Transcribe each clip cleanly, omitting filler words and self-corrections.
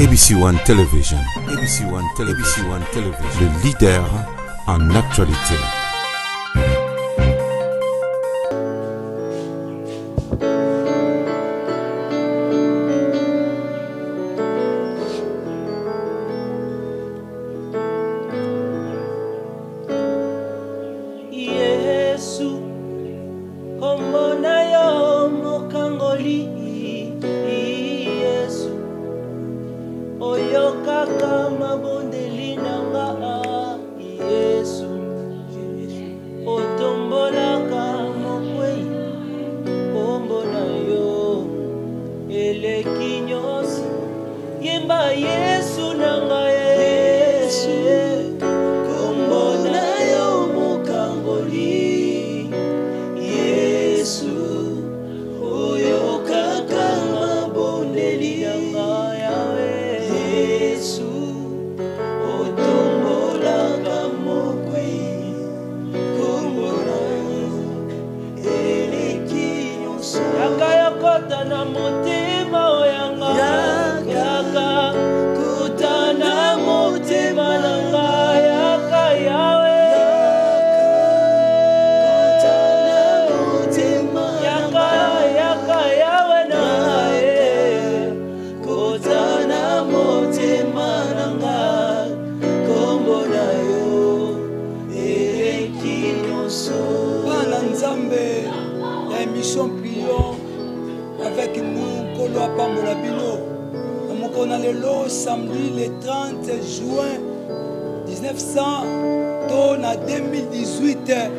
ABC One Television, ABC One Television, ABC One Television, le leader en actualité. Yesu, kombo na yo mokangoli. Yesu, oyokaka mabondeli na nga. Yesu, otombolaka mokwei. Kombo na yo eleki nyonso. Yemba Yesu na nga. Yesu, kombo na yo mokangoli. Yesu, oyokaka mabondeli na nga. Yawe Yesu, otombolaka mokwei. Kombo na yo eleki nyonso. Yaka yokota na motema oyanga. Yaka kota na motema na nga. Yaka Yawe, yaka, yaka Yawe na nga ye. Kota na motema na nga. Kombo na yo eleki nyonso. Bana Nzambe ya émission Prions avec nous, Nkolo apambola bino. Na mokolo na lelo, samedi le 30 juin 1900 to na 2018,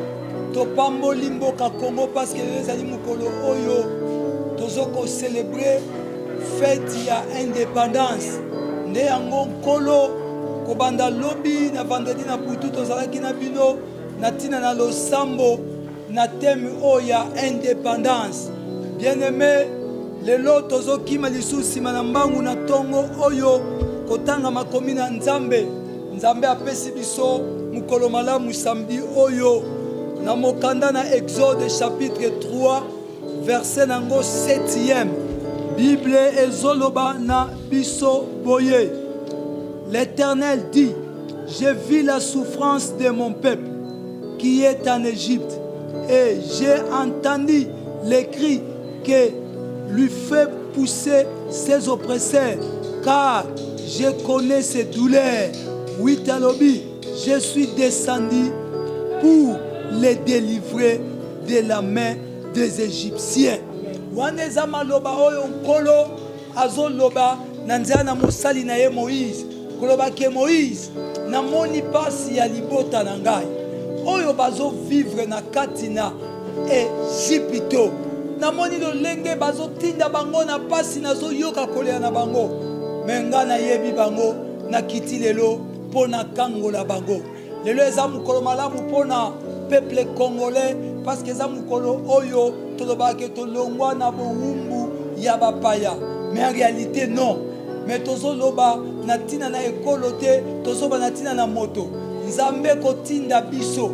topamboli mboka Congo parce que lelo ezali mokolo oyo tozo kocélébrer fête ya indépendance. Nde yango Nkolo, kobanda lobi na vendredi na butu, tozalaki na bino na ntina na losambo na thème oyo ya indépendance. Bien aimé, lelo tozokima lisusu nsima na mbangu na ntongo oyo kotanga makomi na Nzambe. Nzambe apesi biso mokolo malamu samedi oyo na mokanda na Exode chapitre 3, verset nango 7e. Bible ezoloba na biso boye: L'Éternel dit: «Je vis la souffrance de mon peuple qui est en Égypte et j'ai entendu les cris que lui fait pousser ses oppresseurs, car je connais ses douleurs.» 8 alobi: «Je suis descendu pour les délivrer de la main des Égyptiens.» Wana eza maloba oyo Nkolo azoloba na nzela na mosali na ye Moïse, koloba ke: «Moïse, namoni mpasi ya libota na ngai oyo bazovivre na kati na Ejipito. Namoni lolenge bazotinda bango na mpasi, nazoyoka kolela na bango, me ngai nayebi bango. Nakiti lelo mpo nakangola bango.» Lelo eza mokolo malamu mpona peuple congolais parce que eza mokolo oyo tolobaka ke tolongwa na bowumbu ya bapaya, mais en réalité non. Mais tozoloba na ntina na ekolo te, tozoloba na ntina na moto. Nzambe kotinda biso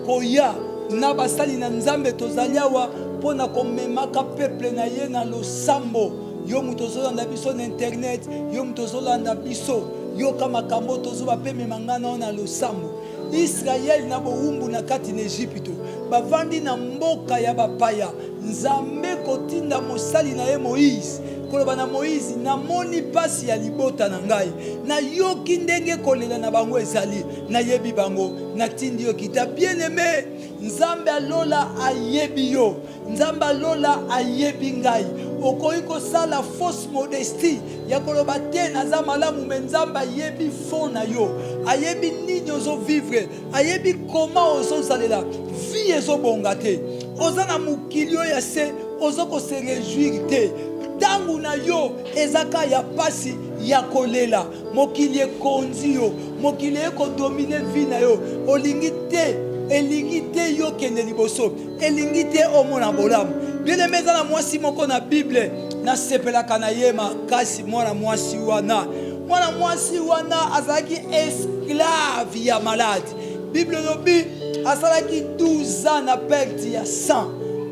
koya na basali na Nzambe, tozali awa mpo na komemaka peuple na ye na losambo. Yo moto ozolanda biso na internet, yo moto ozolanda biso, yoka makambo tozoba mpe mema ngai nao na losambo. Israele na bowumbu na kati na Ejipito, bavandi na mboka ya bapaya. Nzambe kotinda mosali na ye Moïse, koloba na Moïse: «Namoni mpasi ya libota na ngai, nayoki ndenge kolela na bango ezali, nayebi bango, natindi yo kita.» Bien aimé, Nzambe alola ayebi yo, Nzambe alola ayebi ngai. Okoki kosala fausse modestie ya koloba te: «Naza malamu», me Nzambe ayebi fond na yo, ayebi nini ozovivre, ayebi koma ozozalela vie ezobonga te. Oza na mokili oyo ya se, oza kose réjouir te. Ntango na yo eza ka ya pasi, ya kolela. Mokili ekonzi yo, mokili ekodominer vie na yo. Olingi te, elingi te yo kende liboso, elingi te omona bolamu. Bien aimé, eza na mwasi moko na Bible nasepelaka na ye makasi. Mwana mwasi wana, mwana mwasi wana azalaki esclave ya maladi. Bible elobi asalaki 12 ans na perte ya sang.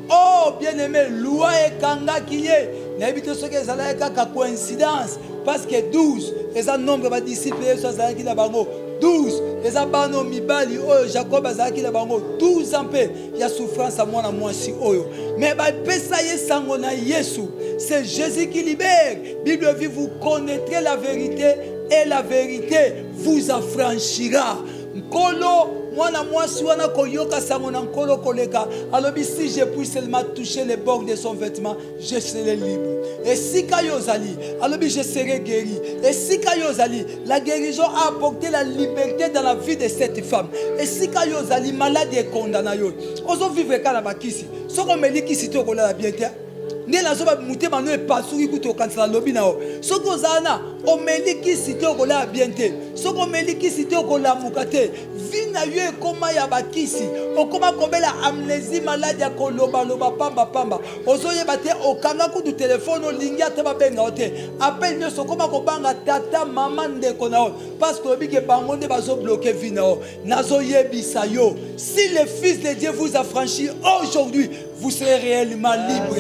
Oh bien aimé, loi ekangaki ye. Nayebi te soki ezalaki kaka coïncidence, parce que 12 eza nombre ya badisciple Yesu azalaki na bango. 12 eza bana mibali oyo Jacob azalaki na bango. 12 ans mpe ya souffrance ya mwana mwasi oyo, mais bapesa ye sango na Yesu. C'est Jésus qui libère. Bible dit: vous connaîtrez la vérité et la vérité vous affranchira. Nkolo, mwana mwasi wana koyoka sango na Nkolo koleka, alobi: si je puis seulement toucher les bords de son vêtement, je serai libre. Esika yo ozali, alobi: je serai guéri. Esika yo ozali, la guérison a apporté la liberté dans la vie de cette femme. Esika yo ozali, maladie ekonda na yo, ozovivre kaka na bakisi. Soki omeli kisi te, okolala bien te. Nde nazoba, motema no epasuki kutu okanisa lobi na yo. Soki ozala na omeli kisi te, okolala bien te. Soki omeli kisi te, okolamuka te. Vie na yo ekóma ya bakisi, okóma kobela amnésie, maladie ya kolobaloba pambapamba, ozoyeba te. Okanga kutu telefone, olingi ata babenga yo te. Appel nyonso, okóma kobanga tata, mama, ndeko na yo, parce que oyebi ke bango nde bazobloquer vie na yo. Nazoyebisa yo: si le Fils de Dieu vous affranchit aujourd'hui, vous serez réellement libre.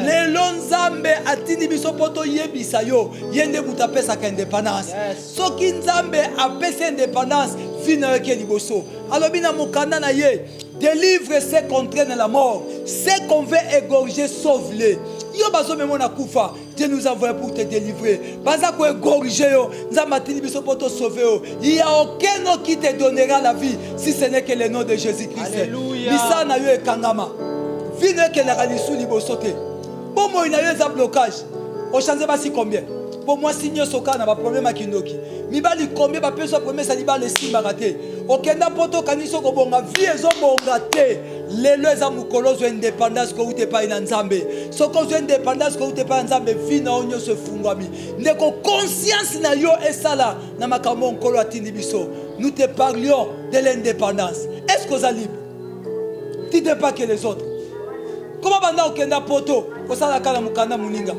Lelo Nzambe atindi biso mpo toyebisa yo, ye nde moto apesaka indépendance. Soki Nzambe apesi indépendance, vie na yo eke liboso. Alobi na mokanda na ye: délivre ceux qu'on traîne la mort, ceux qu'on veut égorger, sauve-les. Yo bazomema na kufa, Dieu nous envoie pour te délivrer. Baza koégorger yo, Nzambe atindi biso mpo tosauve yo. Il y a aucun nom qui te donnera la vie si ce n'est que le nom de Jésus Christ. Alléluia. Misala na yo ekangama, vie na yo ekendaka lisu liboso te, bomoi na yo eza blocage. Ochange basi combien? Po mwasi nyonso kaka na baproblème ya kindoki. Mibali combien bapesi yo promesse ya libala, esimbaka te? Okenda mpo tokanisi okobonga, vie ezobonga te. Lelo eza mokolo ozwa indépendance kouta epai na Nzambe. Soki ozwa indépendance kouta epai na Nzambe, vie na yo nyonso efungwami. Ndeko, conscience na yo esala na makambo oyo Nkolo atindi biso. Nous te parlions de l'indépendance. Est ce que oza libre? Tu n'es pas que les autres. Koma banda okenda poto, kosalaka na mokanda moninga,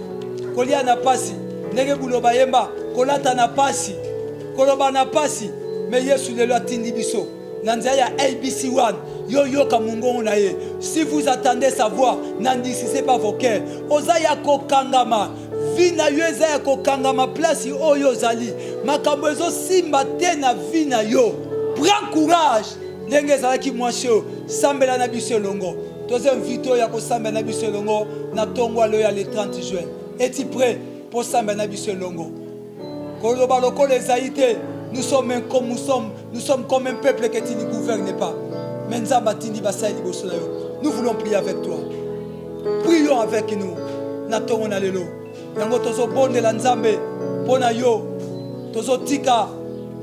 kolia na pasi, ndenge bulo bayemba, kolata na pasi, koloba na pasi. Mais Yesu lelo atindi biso na nzela ya ABC 1, yo yoka mongongo na ye. Si vous attendez sa voix, n'endurcissez pas vos cœurs. Oza ya kokangama, vie na yo eza ya kokangama. Place oyo ozali, makambo ezosimba te na vie na yo. Prends courage ndenge ezalaki mwasi oyo. Sambela na biso elongo. Toza invité oyo ya kosambela na biso elongo na ntongo alo ya le 30 juin. Es-tu prêt mpo sambela na biso elongo? Koloba lokola ezali te: nous sommes un, comme nous sommes, nous sommes comme un peuple que tu ne gouvernes pas. Mais Nzambe atindi basali liboso na yo. Nous voulons prier avec toi. Prions avec nous na ntongo na lelo. Yango tozobondela Nzambe mpo na yo. Tozotika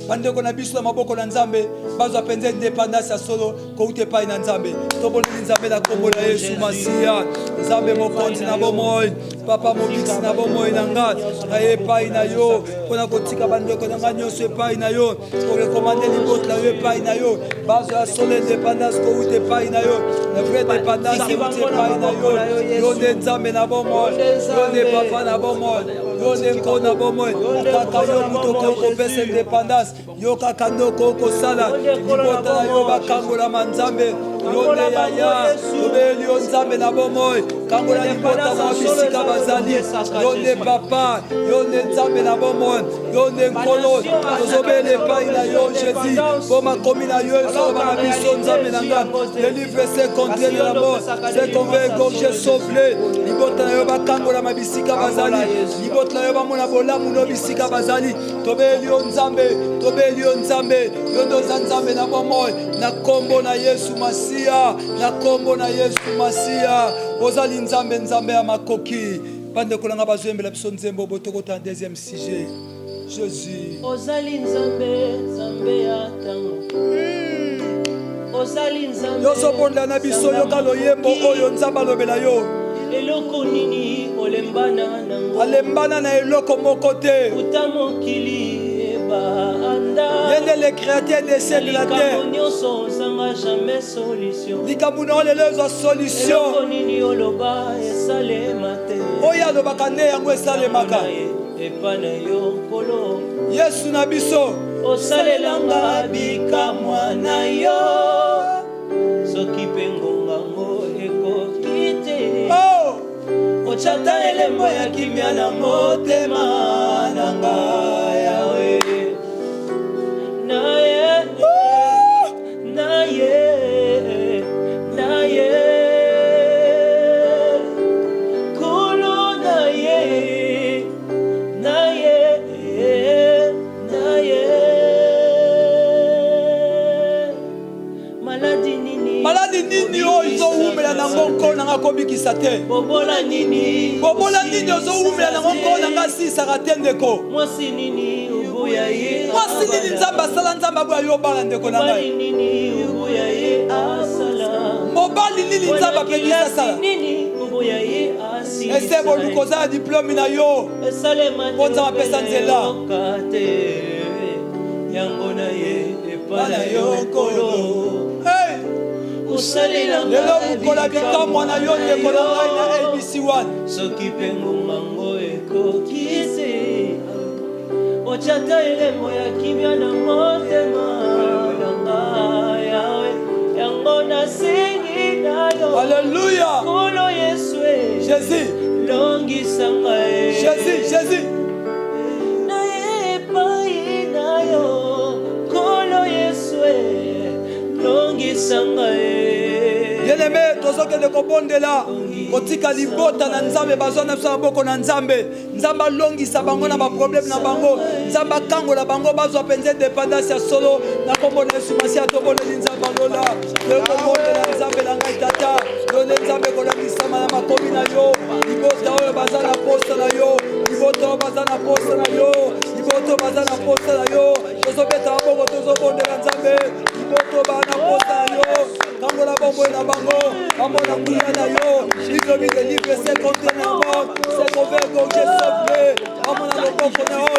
bandeko na biso na maboko na Nzambe, bazwa mpenza indépendance ya solo kouta epai na Nzambe. Tobondeli Nzambe na nkombo na Yesu Masiya. Nzambe mokonzi na bomoi, Papa mobikisi na bomoi na nga, naye epai na yo mpona kotika bandeko na nga nyonso epai na yo, korecommander libota na yo epai na yo, bazwa ya solo indépendance kouta epai na yo. La vraie indépendance euti epai na yo. Yo nde Nzambe na bomoi, yo nde Papa na bomoi, yo nde Nkolo na bomoi. Kaka yo moto okoki kopesa indépendance, yo kaka nde okoki kosala libota na yo bakangolama. Nzambe, yo nde yaya, tobeli yo. Nzambe na bomoi, kangola libota na bisika bazali. Yo nde Papa, yo nde Nzambe na bomoi, yo nde Nkolo. Tozobela epai na yo, Jésus, mpo makomi na yo ezoloba na biso. Nzambe na nga, délivre ceux qu'on traîne la mort, ceux qu'on veut égorger, sauve-les. Libota na yo bakangolama bisika bazali, libota na yo bamona bolamu no bisika bazali. Tobeli yo Nzambe, tobeli yo Nzambe. Yo nde oza Nzambe na bomoi. Na nkombo na Yesu Masiya, na nkombo na Yesu Masiya. Ozali Nzambe, Nzambe ya makoki. Bandeko na nga bazoyembela biso nzembo bo tokota na deuxième sujet. Jésus. Ozali Nzambe, Nzambe ya ntango. Ozali Nzambe. Yo ozobondela na biso, yoka loyembo oyo Nzambe alobela yo. Eloko nini olembana nango? Alembana na eloko moko te. Uta mokili ebanda. Ye nde le créateur des cieux de la Likambo terre. nyonso ozanga jamais solution. Likambo na yo lelo ezwa solution. Eloko nini oloba esalema te? Oyo alobaka nde yango esalemaka. Epa na yo, Nkolo. Yesu na biso. Osalelanga bikamwa na yo, soki mpe ngongango ekoki te. Oh! Otyata elembo ya kimia na motema na ngai Yawe. Na ye, na ye, na ye. Kolo na ye, na ye, na ye. Maladi nini? Maladi nini oyo ozowumela nango nkolo na ngai akobikisa te? Bobola nini? Bobola nini ozowumela nango nkolo na ngai asilisaka te ndeko? Mwasi nini oboya ye? Mwasi nini Nzambe asala Nzambe aboya yo obala ndeko na Mobali ngai? nini oboya ye asala? Mobali nini Nzambe apekisi asala? Nini oboya ye asilisa? Ese boluka oza na diplome na yo Esalema mpo Nzambe apesa nzela. yoka te yango na ye epai na yo nkolo. Hey! Osalela Lelo ngai mokolo ya bikamwa na yo ndeko na ngai na ABC1. Soki mpe ngonga ngo ekoki te, otyata elembo ya kimia na motema na ngai Yawe, yango nasengi na yo. Alléluia! Nkolo Yesu e, Jésus, longisa ngai. Jésus, Jésus. Na ye epai na yo, Nkolo Yesu e, longisa ngai. Bien-aimé, tozokende kobondela kotika libota na Nzambe bazwa na biso na maboko na Nzambe. Nzambe alongisa bango na baproblème na bango. Nzambe akangola bango bazwa mpenza independance ya solo na kombo na Yesu Masiya. Tobondeli Nzambe alola, tokobondela Nzambe na ngai Tata, yo nde Nzambe kolakisama na makomi na yo. Libota oyo baza na posa na yo, libota oyo baza na posa na yo, libota oyo baza na posa na yo. Tozobeta maboko, tozobondela Nzambe, libota oyo baza na posa na yo, kangola bomoi na bango, bamona nguya na yo. Bible bi délivre ses conteneurs, ses mauvais sauve-les, bamona loboko na yo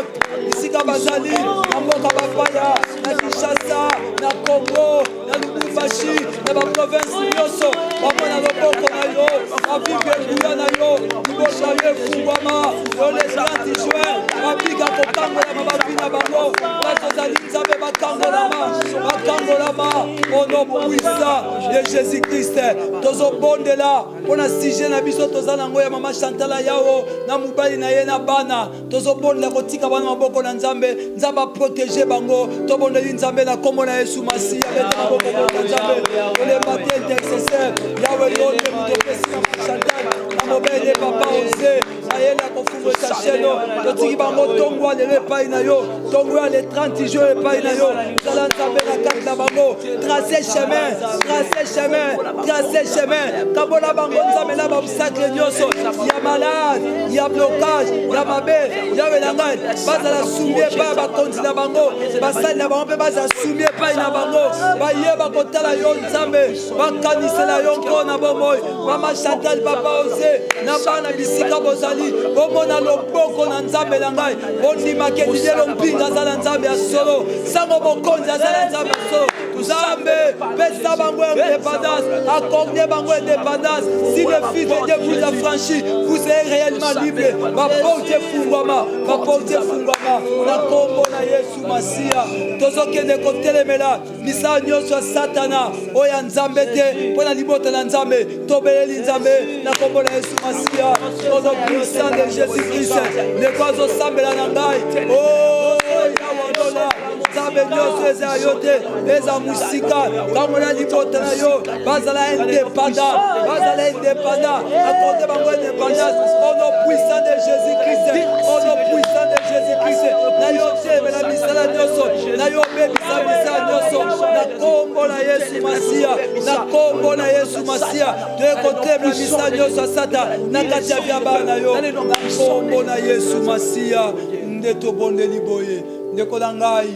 bisika bazali na mboka bapaya, na Kinshasa, na Congo, na Lubumbashi, na baprovince nyonso, bamona loboko na yo, bavivre nguya na yo, libota yo efungwama. Yo le 30 juin babika kokangolama bavi na bango, place ozali Nzambe bakangolama, bakangolama au nom puissant de Jésus Christ. Tozobondela mpo na sujet na biso toza nango ya mama Chantal Yao na mobali na ye na bana. Tozobondela kotika bana maboko na Nzambe, Nzambe aprotege bango. Tobondeli Nzambe na kombo na Yesu Masiya. Beta maboko na Nzambe, olemba te intercesseur Yawe, yo nde moto opesi mama Chantal na mobali papa Ose mayele ya kofungwisa chaîne. Totiki bango ntongo ya lelo epai na yo, ntongo ya le 30 juin epai na yo. Zala Nzambe na kati na bango, trace chemin, trace chemin, trace chemin. Kabola bango Nzambe na baobstacle nyonso ya malade, ya blocage, ya mabe. Yawe na ngai, bazala sumi epai ya bakonzi na bango, basali na bango mpe bazala sumi epai na bango. Bayeba kotala yo Nzambe, bakanisela yo nko na bomoi. Mama Chantal, papa Ose na bana bisika bozali, bomona loboko na Nzambe na ngai. Bondimake Didier Mpinga aza na Nzambe ya solo, sango mokonzi aza na Nzambe ya solo. Nzambe pesa bango indépendance, accorde bango indépendance. Si le Fils de Dieu vous affranchit, vous serez réellement libre. Baporte efungwama, baporte efungwama na kombo na Yesu Masiya. Tozokende kotelemela misala nyonso ya Satana oyo ya Nzambe te mpo na libota na Nzambe. Tobeleli Nzambe na kombo na Yesu Masiya, au nom puissant de Jésus Christ. Ndeko azosambela na ngai, oh Yawe Lola, Nzambe nyonso eza ya yo te, eza mosika. Kangola libota na yo, bazala indépendant, bazala indépendant, accorde bango indépendance au nom puissant de Jésus Christ, au nom puissant de Jésus Christ. Na yo telemela misala nyonso, na yo obebisa misala nyonso na kombo na Yesu Masiya, na kombo na Yesu Masiya. Toye kotelemela misala nyonso ya Satan na kati ya via bana na yo na kombo na Yesu Masiya. Nde tobondeli boye, ndeko na ngai,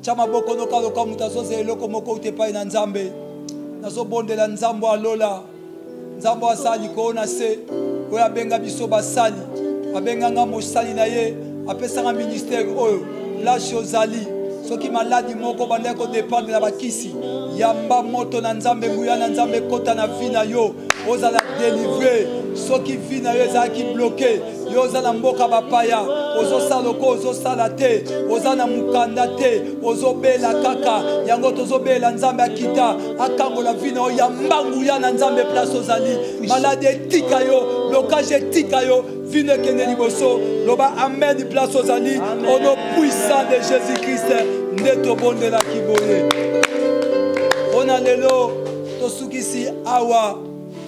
tia maboko noka loka moto azozela eloko moko uta epai na Nzambe. Nazobondela Nzambe alola, Nzambe asala likolo na se, oyo abenga biso basali, abenganga mosali na ye, apesanga ministère oyo. Place ozali, soki maladi moko bandaki kodependre na bakisi, yamba moto na Nzambe, nguya na Nzambe ekota na vie na yo, ozala delivre. Soki vie na yo ezalaki bloke, yo oza na mboka bapaya, ozosala lokola ozosala te, oza na mokanda te, ozobela kaka yango, tozobela Nzambe akita akangola vie na yo ya mbangu ya na Nzambe. Place ozali, maladi etika yo, blocage etika yo, vino ekende liboso. Loba amen place ozali. Au nom puissant de Jésus Christ nde tobondelaki boye. Mpo na lelo tosukisi awa,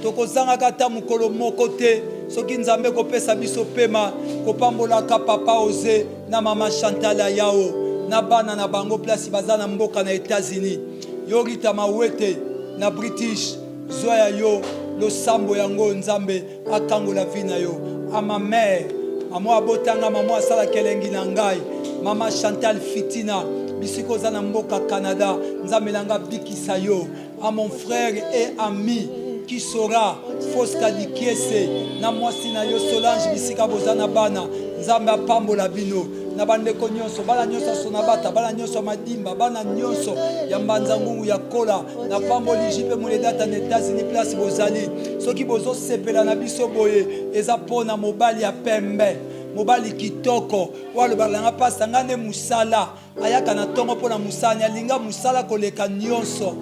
tokozangaka ata mokolo moko te soki Nzambe kopesa biso pema, kopambolaka papa Oze na mama Chantal ya Yao na bana na bango place baza na mboka na États-Unis. Yo Rita Mawete na British, zwa ya yo losambo yango, Nzambe akangola vie na yo. Ama mère, mama abotanga, mama asalaka elengi na ngai, mama Chantal Fitina, bisika oza na mboka Canada, Nzambe na ngai abikisa yo. À mon frère et ami qui sera Fosca Dikiese na mwasi na yo Solange, bisika boza na bana, Nzambe apambola bino na bandeko nyonso, bana nyonso ya Sonabata, bana nyonso ya Madimba, bana nyonso ya Mbanza Ngungu ya Kola. Napamboli Jipe Moledata na États-Unis place bozali. Soki bozosepela na biso boye, eza mpo na mobali ya pembe, mobali kitoko oyo alobaka nanga pasta ngai nde mosala ayaka na ntongo mpo na mosala, alinga mosala koleka nyonso.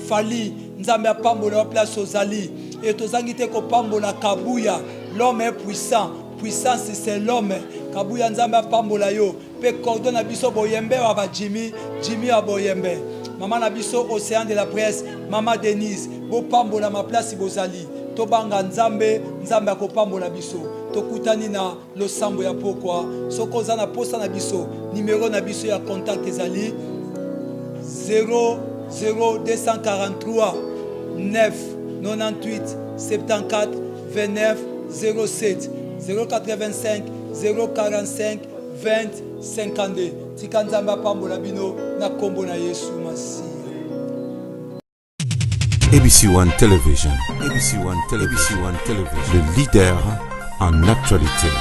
Fali, Nzambe apambola yo place ozali. E tozangi te kopambola Kabuya, l'homme est puissant, puissance c'est l'homme. Kabuya, Nzambe apambola yo. Mpe cordon na biso Boyembe wa ba Jimmy, Jimmy ya Boyembe, mama na biso Océan de la presse, mama Denise, bopambola ma place bozali. Tobanga Nzambe, Nzambe akopambola biso. Tokutani na losambo ya pokwa. Soki oza na posa na biso, nimero na biso ya contact ezali 00243 9 98 74 29 07 085 045 20 52. Tika Nzambe apambola bino na nkombo na Yesu Masiya. ABC One Television, ABC One Television, ABC One Television, le leader en actualité.